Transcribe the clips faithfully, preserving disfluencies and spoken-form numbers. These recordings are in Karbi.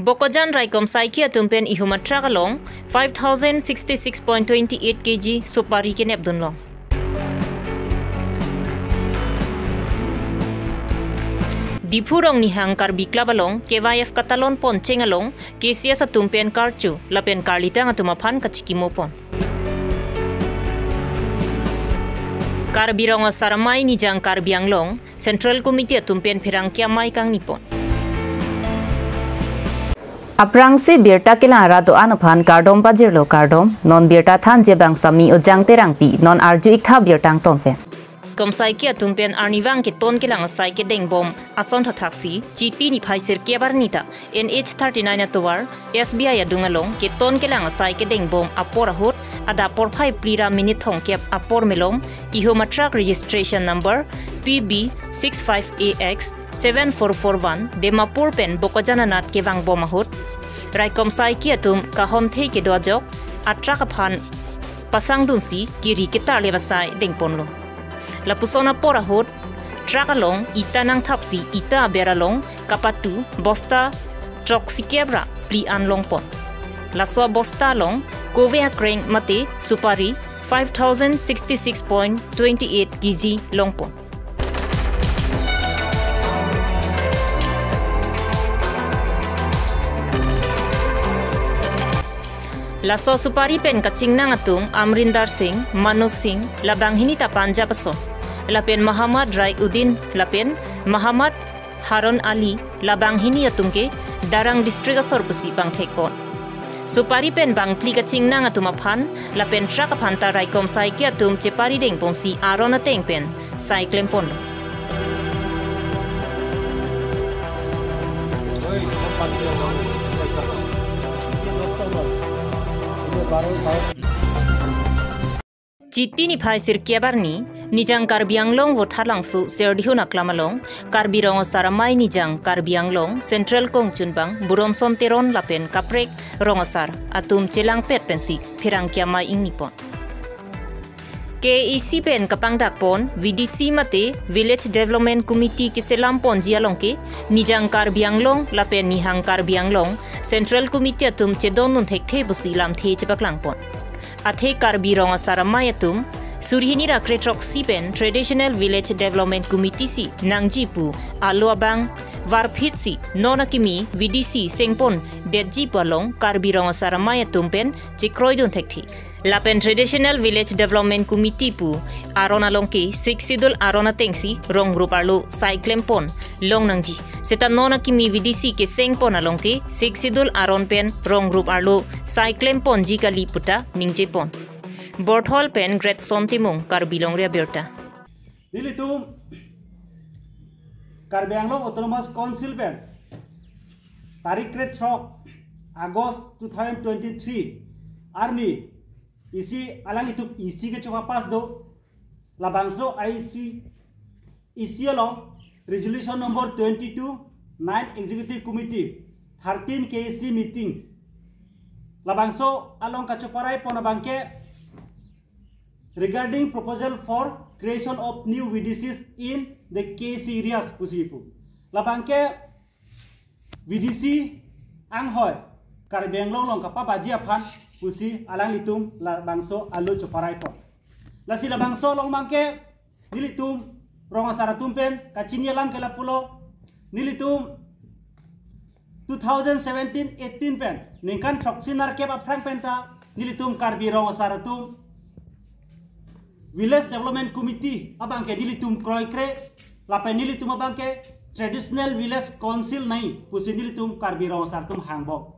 Bokajan raikom saiki atum pen ihum a-truck along five thousand sixty-six point twenty eight K G supari kenep dunlong. Diphu Rongnihang Karbi Club along K Y F katalon pon cheng along K C S atum pen karcho lapen karlitang atum aphan kachikimo pon. Karbi Rong Asar Amei Nijang Karbi Anglong Central Committee atum pen pherangke amei kangni pon. Aphrangsi birta kelang ra do-an aphan kardom pajirlo kardom, non birta thanji abang Sami Ojang Terangpi, non arju-ik tha birta angton pen. Raikom saiki atum pen arnivang keton kelang asai kedeng bom ason thathaksi Chiti niphai sirkep arni ta N H thirty-nine atovar S B I adung along keton kelang asai kedeng bom apor ahut adap porphai phli ra minute thomkep apor malom ihum a-truck registration number P B six five A X seven four four one Dimapur pen Bokajan anat kevang bom ahut raikom saiki atum kahomthe kedo ajok a-truck aphan pasang dunsi kiri ketarlep asai dengponlo. Lapuson apor ahut truck along ita nangthapsi ita aber along kapatu bosta throksikep ra phli an longpon. Laso bosta along kove akreng mate supari five thousand sixty-six point twenty eight K G longpon. Laso supari pen kachingnang atum Amrinder Singh, Manoj Singh, labanghini ta Punjab ason, lapen Mohammad Rai Uddin lapen Mohammad Harun Ali, labanghini atum ke Darrang district asor pusi bang thekpon. Supari pen bangphli kachingnang atum aphan lapen truck aphan ta raikom saiki atum chepari dengponsi aron ateng pen sai klempon. Chiti niphai sirkep arni, Nijang Karbi Anglong Vothatlangso Serdihun Aklam along, Karbi Rong Asar Amei Nijang Karbi Anglong Central kongchunbang Buronson Teron lapen kaprek rong asar atum chelangpet pensi pherangke amei ingnipon. K A A C pen kapangdakpon V D C mate Village Development Committee keselam ponji along ke, Nijang Karbi Anglong lapen Nihang Karbi Anglong Central Committee atum chedondun thekthe pusi lamthe chepaklangpon. Athe Karbi Rong Asar Amei atum suri hini ra kre throksi pen Traditional Village Development Committee si nangji pu alo abang varphitsi non akimi V D C sengpon detji pu along Karbi Rong Asar Amei atum pen chekroidun thekthe. Lapen Traditional Village Development Committee pu aron along ke Sixth Schedule aron atengsi rong group arlo sai klempon longnangji. Seta non akimi V D C kesengpon along ke Sixth Schedule aron pen rong group arlo sai klemponji kali puta ningjepon. Borthol pen Greatson Timung, Karbi Longri Abirta. Nelitum Karbi Anglong Autonomous Council pen tarik krethrok August two thousand twenty-three arni isi alanglitum isi kechoka pass do, labangso isi isi along resolution number twenty-two, nine Executive Committee, thirteen K A C meeting, labangso along kachoparai pon abangke regarding proposal for creation of new V D Cs in the K A C areas pusi pu. Labangke V D C anghoi Karbi Anglong along kapabaji aphan pusi alanglitum labangso alo choparai pon. Lasi labangso along abangke nelitum rong asar atum pen kachini alam ke lapulo, nelitum two thousand seventeen eighteen pen ningkan throksi nerkep aphrang pen ta nelitum Karbi Rong Asar atum Village Development Committee abangke nelitum kroikre, lapen nelitum abangke Traditional Village Council nangji pusi nelitum Karbi Rong Asar atum hangbom.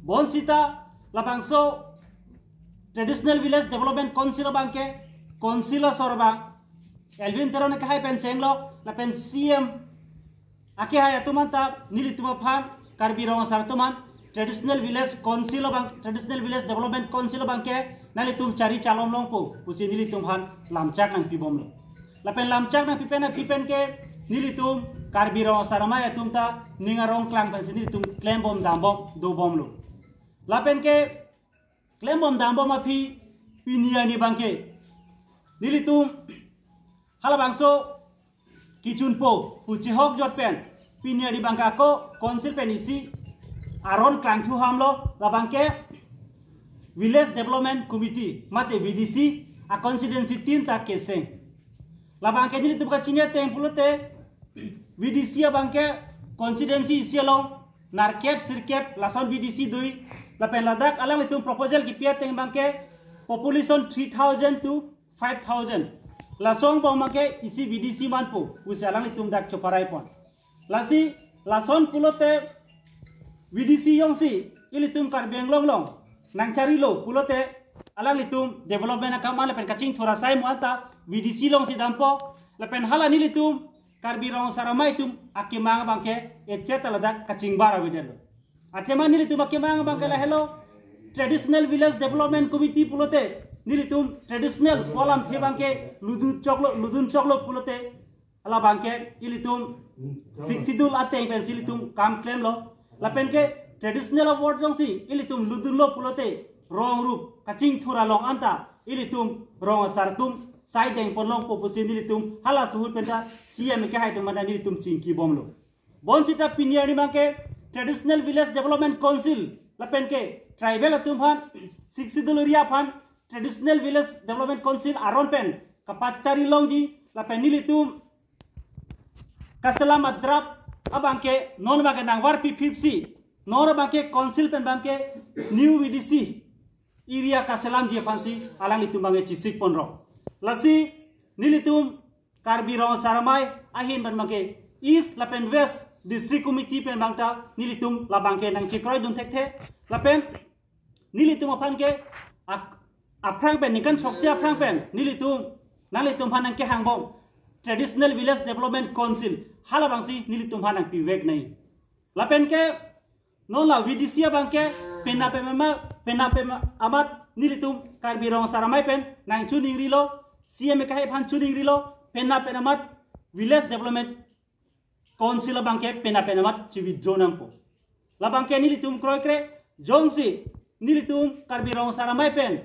Bonsita labangso Traditional Village Development Council abangke Council asor abang Elwin Teron akehai pen chenglok lapen C M akehai atum anta nelitum aphan, Karbi Rong Asar atum an, Traditional Village Council abang, Traditional Village Development Council abangke nanglitum chari chalom longpo pusi nelitum aphan lamchak nangpibomlo. Lapen lamchak nangpi pen aphi pen ke nelitum Karbi Rong Asar Amei atum ta ning arong klang pensi nelitum klembom dambom dobomlo. Lapen ke klembom dambom aphi pini arni abangke nelitum halabangso kechunpo pu chehok jot pen pini arni abangke ako Council pen isi aron klangthu hamlo, labangke Village Development Committee mate V D C a constituency tin ta keseng. Labangke nelitum kachini ateng pulote V D C abangke constituency isi along nerkep sirkep lason V D C dui, lapen ladak alanglitum proposal kipi ateng abangke population three thousand to five thousand. Lason abangke isi V D C manpo pusi alanglitum dak choparai pon. Lasi lason pulote V D C jongsi ilitum Karbi Anglong along nangcharilo pulote alanglitum development akam an lapen kachingthur asai mo anta V D C alongsi dampo, lapen hala nelitum Karbi Rong Asar Amei atum akemang abangke et cetera ladak kachingbar avedetlo. Athema nelitum akemang abangke lahelo, Traditional Village Development Committee pulote nelitum traditional pu alamthe abangke ludun choklo, ludun choklo pulote, halabangke ilitum Sixth Schedule ateng pensi ilitum kam klemlo. Lapen ke traditional award jongsi ilitum ludunlo pulote rong rup kachingthur along anta ilitum rong asar atum sai dengpon longpo pusi nelitum halaso ahut penta C M akehai atum mane nelitum chingkibomlo. Bonsita pini arni abangke Traditional Village Development Council lapen ke tribal atum aphan, Sixth Schedule area aphan Traditional Village Development Council aron pen kapachari longji, lapen nelitum kaselam a-draft abangke non abangke nangvarpi phitsi, non abangke council pen abangke new V D C area kaselamji aphansi alanglitum abangke chisik ponrong. Lasi nelitum Karbi Rong Asar Amei ahin pen abangke East lapen West District Committee pen abangta nelitum labangke nangchekroidun thekthe, lapen nelitum aphan ke ak-, aphrang pen, ningkan throksi aphrang pen nelitum nanglitum aphan nangkehangbom Traditional Village Development Council halabangsi nelitum aphan nangpivek nai. Lapen ke non la V D C abangke penap pen ama-, penap pen amat nelitum Karbi Rong Asar Amei pen nangchiningrilo, C M akehai aphan chiningrilo, penap pen amat Village Development Council abangke penap pen amat chi-withdraw nangpo. Labangke nelitum kroikre, jongsi nelitum Karbi Rong Asar Amei pen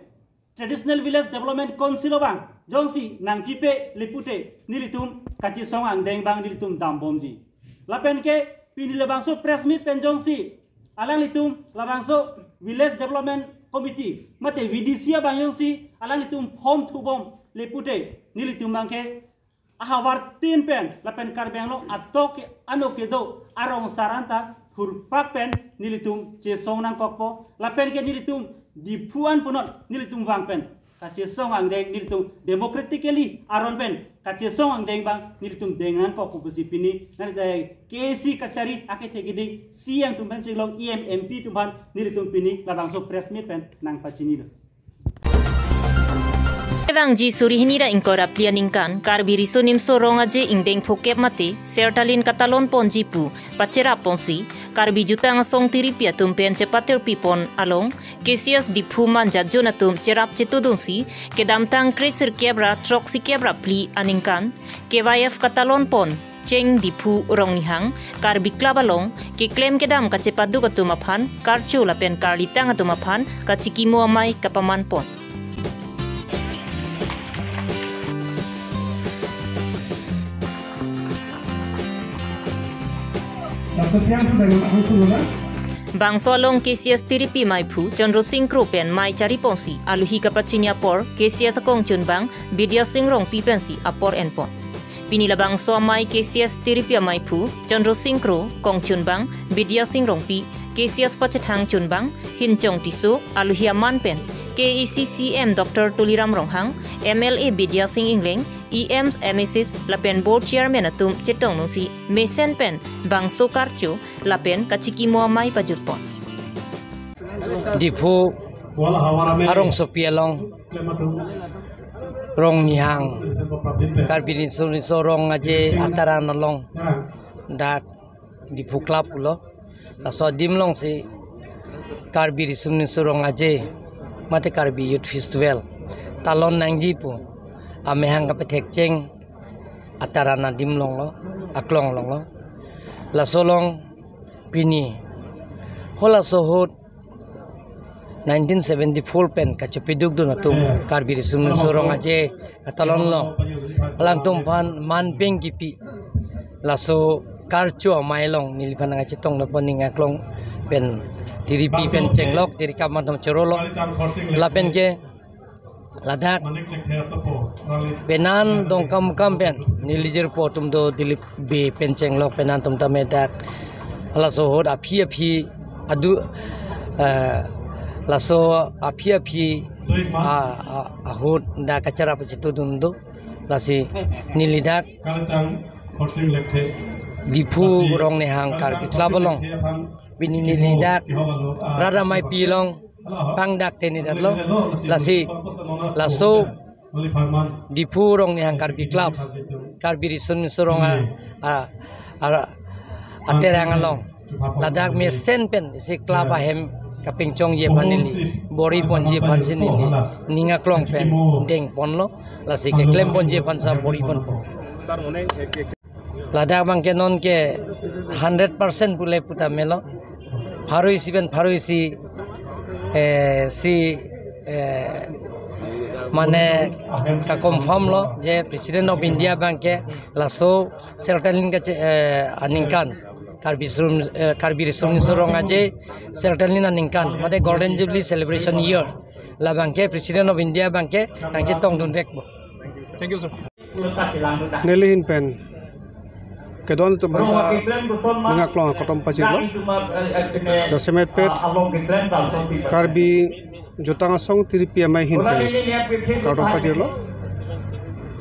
Traditional Village Development Council abang jongsi nangpipe le pute nelitum kachesong angdeng abang nelitum dambomji. Lapen ke pini labangso press meet pen jongsi alanglitum labangso Village Development Committee mate V D C abang jongsi alanglitum form thubom le pute nelitum abangke ahavar tin pen lapen Karbi Anglong atok ke ano kedo arong asar anta thurpak pen nelitum chesong nangkokpo, lapen ke nelitum Diphu an punot nelitum vang pen kachesong angdeng, nelitum democratically aron pen kachesong angdeng abang nelitum deng nangkokpo pusi pini nangli ta K A C kachari akethe kiding C M atum pen chenglong E M, M P atum aphan nelitum pini labangso press meet pen nangpachinilo. Kevangji suri hini ra ingkoi ra phli aningkan Karbi Riso Nimso Rong Aje ingdeng phokep mate sertalin katalon ponji pu pacherap ponsi Karbi Jutang Asong Tiripi atum pen chepatirpi pon along K C S Diphu manjat jun atum cherap chetudunsi kedamtang kresirkep ra throksikep ra phli aningkan K Y F katalon pon Cheng Diphu Rongnihang Karbi Club along keklem kedam kachepaduk atum aphan karcho lapen karlitang atum aphan kachikimo amei kapaman pon. Bangso along K C S Tiripi meiphu Chandra Sing Kro pen mei chari ponsi aluhi kapachini apor K C S akongchunbang Bidya Sing Rongpi pensi apor enpon. Pini labangso amei K C S Tiripi ameiphu Chandra Sing Kro, kongchunbang Bidya Sing Rongpi, K C S pachethang chunbang Hinchong Tisso, aluhi aman pen K A A C C M Doctor Tuliram Ronghang, M L A Bidya Sing Engleng, E Ms, M A Cs lapen board chairman atum chetongdunsi mesen pen bangso karcho lapen kachikimo amei pajutpon. Diphu arongsopi along Rongnihang Karbi Riso Nimso Rong Aje ataran along dak Diphu Club pulo. Laso adim alongsi Karbi Riso Nimso Rong Aje mate Karbi Youth Festival talon nangji pu amehang kapethekcheng ataran adim along lo, aklong along lo. Laso along pini halaso ahut nineteen seventy-four pen kachepedukdun atum Karbi Riso Nimso Rong Aje katalon lo. Alangtum aphan manpeng kipi laso karcho amei along neliphan nangkachetong nangpo, ning aklong pen tiripi pen chenglok, tirikam atum chorolo. Lapen ke ladak penan Dongkamukam pen neli jirpo atum do, Dilip Bey pen chenglok penan atum tame dak laso ahut aphi aphi adu, eh, laso aphi aphi a, a, ahut dak kachara pachitudun do. Lasi neli dak Diphu Rongnihang Karbi Club along pini neli dak rat ameipi along pangdak teni datlo. Lasi laso Diphu Rongnihang Karbi Club, Karbi Riso Nimso Rong a, a, a, aterang along ladak mesen pen isi club ahem kapinchongji aphan neli, bor-iponji aphan si neli ning aklong pen dengponlo. Lasi keklemponji aphan sa bor-iponpo. Ladak abang ke non ke hundred percent pule puta melo. Pharo isi pen pharo isi, eh, si, eh, mane ka-confirm lo je President of India abang ke laso Sertalin kache-, eh, aningkan, Karbi Sum-, eh, Karbi Riso Nimso Rong Aje Sertalin aningkan, mate Golden Jubilee Celebration Year, labang ke President of India abang ke nangchetongdunvekpo. Thank you, sir. Neli ahin pen kedon atum aphanta ning aklong kotom pajirlo. Jasemet pet Karbi Jutang Asong tiripi amei ahin pen kardom pajirlo.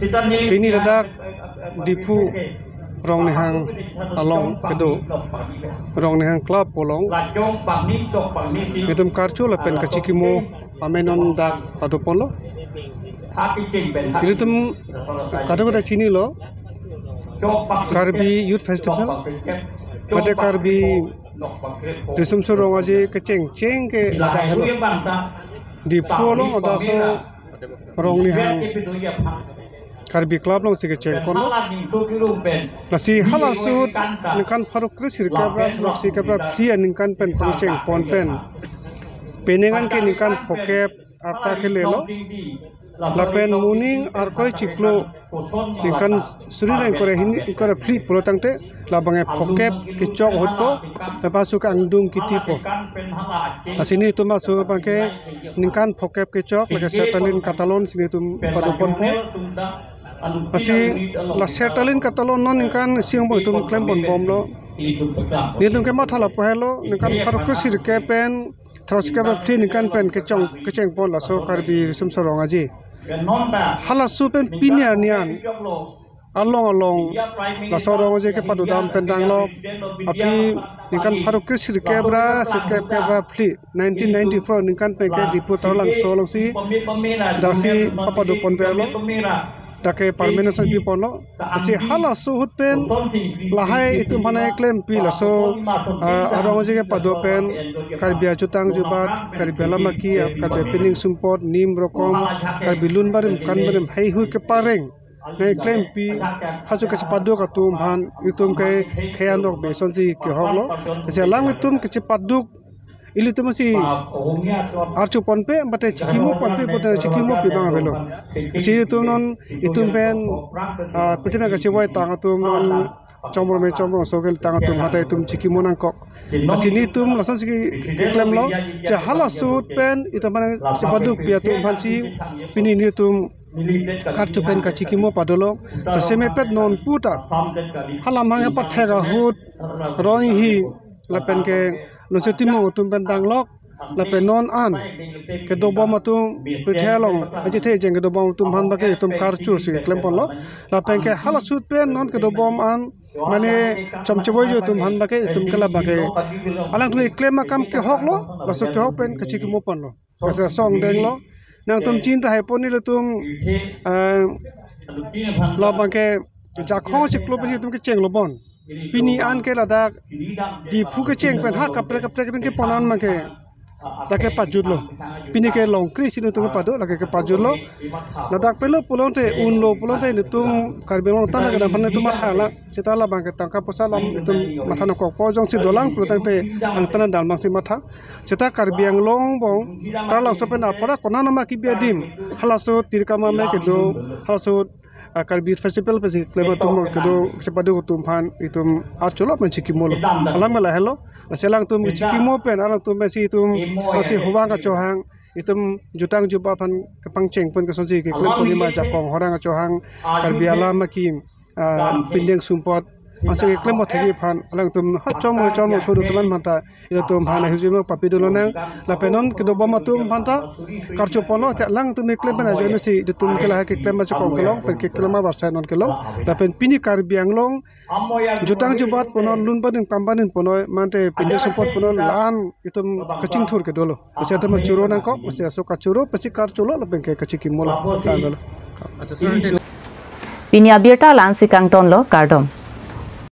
Pini ladak Diphu Rongnihang along kedo Rongnihang Club along itum karcho lapen kachikimo amei non dak padoponlo. Ilitum kadokave ta chinilo, Karbi Youth Festival, mate Karbi Riso Nimso Rong Aje kechengcheng ke ladak helo. Diphu along ladak laso Rongnihang Karbi Club alongsi kechengponlo. Lasi halaso ahut ningkan pharo kre sirkep ra throksi kep ra phli aningkan pen pangchengpon pen penang an ke ningkan phokep arta kelelo. Lapen moning Arkoi chiklo ningkan suri ra ingkoi ra hini ingkoi ra phli pulo tangte labang ke phokep kechok ahutpo, lapen laso ke angdung kitipo. Lasi nelitum laso abang ke ningkan phokep kechok, lake Sertalin Katalon si nelitum padoponpo. Lasi la Sertalin Katalon non ningkan isi angbong itum klemponbomlo. Nelitum kematha lapu helo, ningkan pharo kre sirkep pen throksi kep ra phli aningkan pen kechong kechengpon laso Karbi Riso Nimso Rong Aje. Halaso pen pini arni an along along laso Rong Aje kepadodam pen danglok aphi ningkan pharo kre sirkep ra sirkep kep ra phli nineteen ninety-four aningkan pen ke Diphu Taralangso alongsi daksi papadoponverlo. Dak ke permanent si piponlo. Lasi halaso ahut pen lahai itum aphan nangklempi laso, ah, arong aje kepado pen Karbi ajutang jubat, Karbi alam aki, Karbi apening sumpot, nim rokom, Karbi lun barim kan barim heihui kepareng nangklempi, halaso kachepaduk atum aphan itum ke khei anok beson si kehoklo. Lasi alang itum kachepaduk ilitum si archuponpe, mate chikimoponpe, mate chikimopi abang avelo. Si itum non itum pen, ah, putime kachevoitang atum non chomrong me chomrong so kelitang atum mate itum chikimo nangkok. Lasi nelitum lasonsi keklemlo, je halaso ahut pen itum aphan chepadukpi atum aphansi pini nelitum karcho pen kachikimo padolo. Jasemet pet non puta hala amahang pathek ahut Rong Inghi lapen ke Lunsing Timung atum pen danglok, lapen non an kedobom atum, pirthe along achethe ejeng kedobom atum aphan abang ke itum karcho si keklemponlo. Lapen ke halaso ahut pen non kedobom an mane chomchevoiji atum aphan abang ke itum ke labang ke alangtum keklem akam kehoklo, laso kehok pen kachikimoponlo. Lasi asong denglo. Nangtum chinta haipon, nelitum, eh, labang ke Jakhong chiklo pensi itum kechenglo bon. Pini an ke ladak Diphu kecheng pen ha kaprek kaprek pen kepon an abang ke dak ke pajutlo. Pini ke Longkri si nelitum kepado, lake kepajutlo. Ladak pelo pulote, unlo pulote nelitum Karbi Anglong than kedam aphan nelitum matha la. Seta labang ke tangka poisa alam itum matha nangkokpo, jongsi dolang pulo tangte angtan dam abangsi matha. Seta Karbi Anglong angbong Taralangso pen apara konat nama kebi adim halaso ahut tirikam amei kedo, halaso ahut a Karbi Youth Festival pensi keklem atum kedo, sipado atum aphan itum archolo pensi kimo lo. Alam ke lahelo. Lasi alangtum chikimo pen alangtum pensi itum lasi hubang achohang, itum jutang jubat aphan kepangcheng pen kesonsi keklem ponji ma Jakong horang achohang, Karbi alam akim, ah, pindeng sumpot, ansi keklem atheke aphan alangtum ha chom chom sodo teman aphanta, itum aphan ahirjume papi dolo nang. Lapen non kedobom atum aphanta karcho ponlo, te alangtum keklem pen ajoine si itum ke lahai keklem achokong kelong pen keklem abarsa non kelong. Lapen pini Karbi Anglong jutang jubat punon, lun banun kam banun punon, mate pindeng sumpot punon, la-an itum kachingthur ke dolo. Lasi atum choro nangkok, lasi aso kachoro pensi karcholo lapen ke kachikimo lo. Kan dolo. Pini abirta la-ansi kangtonlo, kardom.